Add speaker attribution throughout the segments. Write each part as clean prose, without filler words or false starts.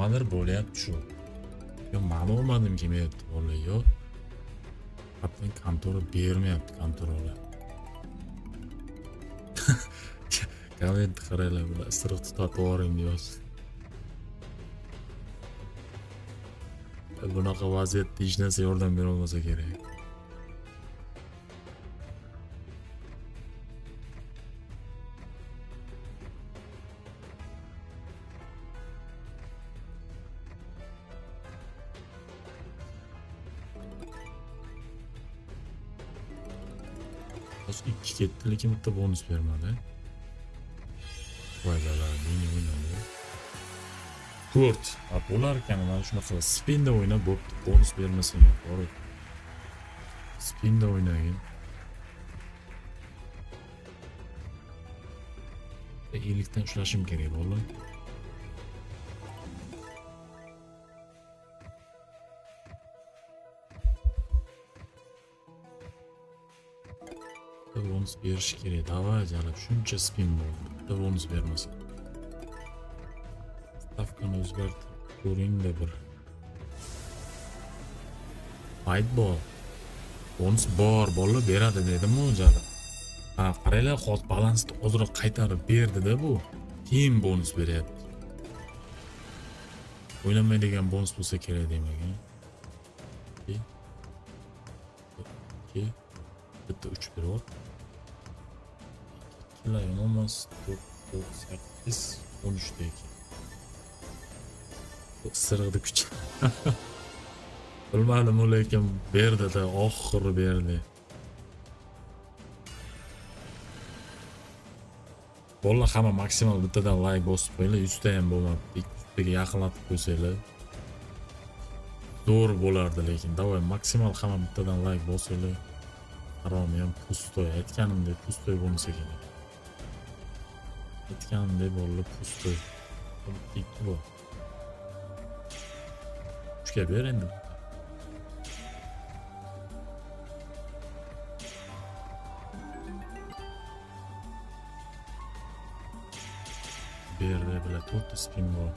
Speaker 1: Nimadir bo'lyapti shu. Yo, mani olmadim kelmayapti bola, yo. Qatdan kontora bermayapti kontoralar. Komment qaranglar, bular isiriq tutatib yuboring deyapti. Bunaqa vaziyatda hech narsa yordam bera olmasa kerak. Hozir 2 ketdi, lekin bitta bonus bermadi. Voy bala, meni o'ynadi. 4. Ha, bo'lar ekan, mana shunaqa spinda o'ynab bo'pti. Bonus bermasang ham bor. Spinda o'ynagin. 50 dan ushlashim kerak bolalar. Bitta bonus berish kerak. Давай, jalab, shuncha spin bo'ldi. Bitta bonus bermasa. Stavkani o'zgartirib ko'ring-da bir. Payt bor. Bonus bor, bolalar beradi dedim-ku jalab. Ha, qaranglar, hozir balansni ozroq qaytarib berdi-da bu. Keyin bonus beryapti. O'ynamaydigan bonus bo'lsa kerak demak. 2 2 bitta 3 berib. 2 yomon emas. 4 4 8 13 ta ekan. Isirig'ni kuchi. Bilmadim, u lekin berdi-da, oxiri berdi. Bolalar hamma maksimal bittadan like bosib qo'yinglar, 100 ta ham bo'lmabdi. 200 taga yaqinlatib qo'ysanglar zo'r bo'lardi, lekin давай maksimal hamma bittadan like bosinglar. Haromi ham пустой, aytganimdek пустой bo'lmasa kerak. Aytganimdek bolalar пустой. Bitta ikki bor. 3ga ber endi. Berdi, bilan 4 ta spin bor.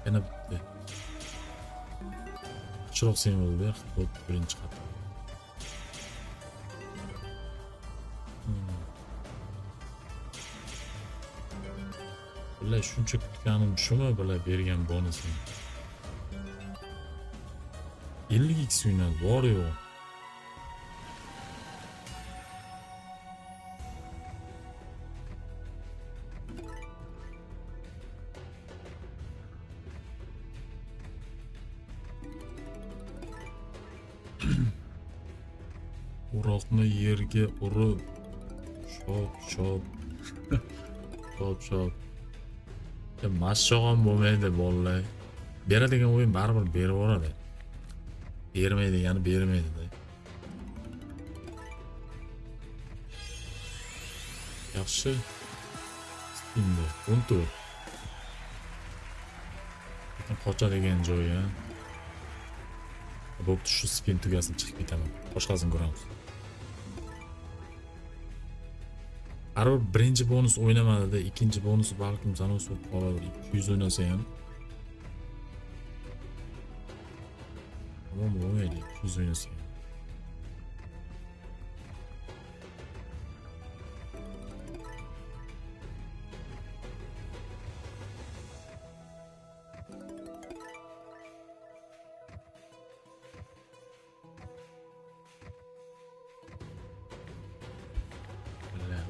Speaker 1: Yana bitta. Yaxshiroq simvol ber, bo'pti, birinchi qator. Bular shuncha kutganim shumi, bular bergan bonusim. 50 x o'ynadi, bor yo'q. O'roqni yerga urib, shop shop shop shop. Mashshoq ham bo'lmaydi bolalar. Beradigan o'yin baribir berib yuboradi. Bermaydigani bermaydi-da. Yaxshi. Spinda 14. Lekin qochadigan joyi. Bo'pti, shu spin tugasin chiqib ketaman. Boshqasini ko'ramiz. Baribir birinchi bonus o'ynamadida, ikkinchi bonus balkim zanos bo'lib qoladi. 200 o'ynasa ham. Tamam bo'lmaydi, 200 o'ynasa ham.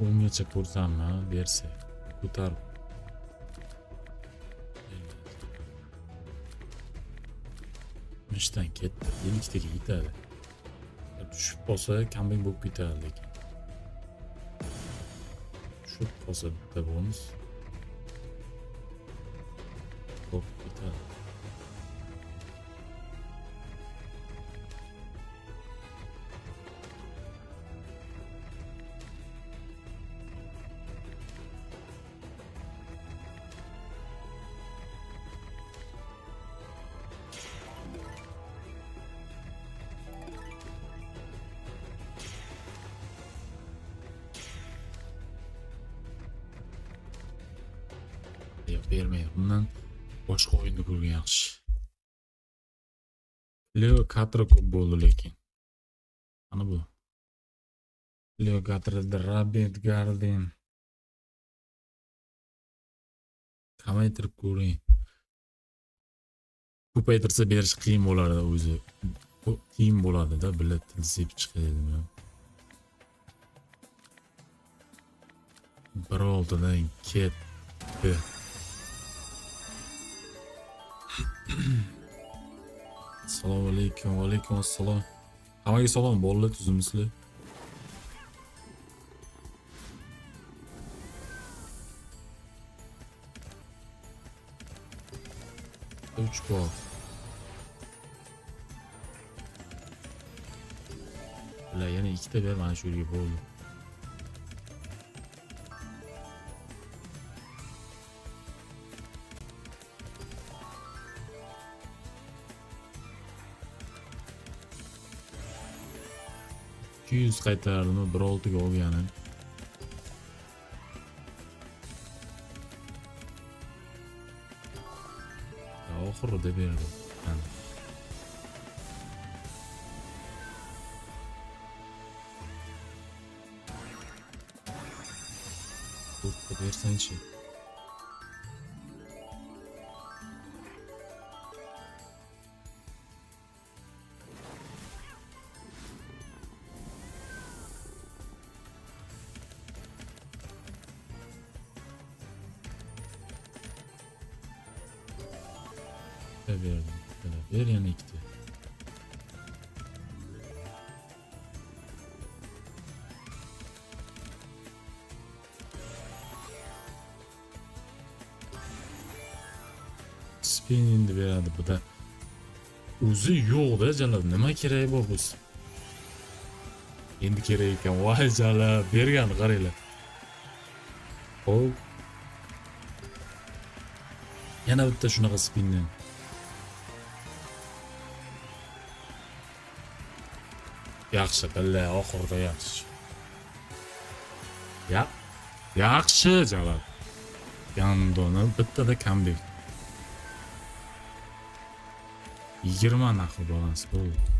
Speaker 1: O'ngacha ko'rsammi, bersa. Ko'tarib. Mishdan ketdi. 50 taga yetadi. Tushib qolsa kambing bo'lib ketadi lekin. Tushib qolsa bitta bonus. Bo'lib ketadi. Yo'q, bermaydi. Bundan Boshqa o'yinni ko'rgan yaxshi. Leo Katra ko'p bo'ldi lekin. Mana bu. Leo Katrada Rabbit Garden. Kamaytirib ko'ring. Ko'paytirsa berish qiyin bo'ladi o'zi. Qiyin bo'ladi-da, bila til sepib chiqadimi? 1.6dan ketdi. Assalomu alaykum, va alaykum assalom. Hammaga salom, bolalar, tuzumsizlar. Uch bor. Ular yana ikkita ber mana shu yerga bo'ldi. 200 qaytardim, 1.6 ga olganim. Oxirida berdi. Mana. To'rtta bersangchi. Bitta berdim. Bitta ber yana ikkita. Spin endi beradi bu da. O'zi yo'q-da jalab. Nima kerak bor bu? Endi kerak ekan. Voy jalab, bergani qaranglar. Xo'p. Yana bitta shunaqa spindan. Yaxshi, billa oxirida yaxshi. Ya, yaxshi jalab. Gandoni bittada kambek. 20 naxi balans bo'ldi.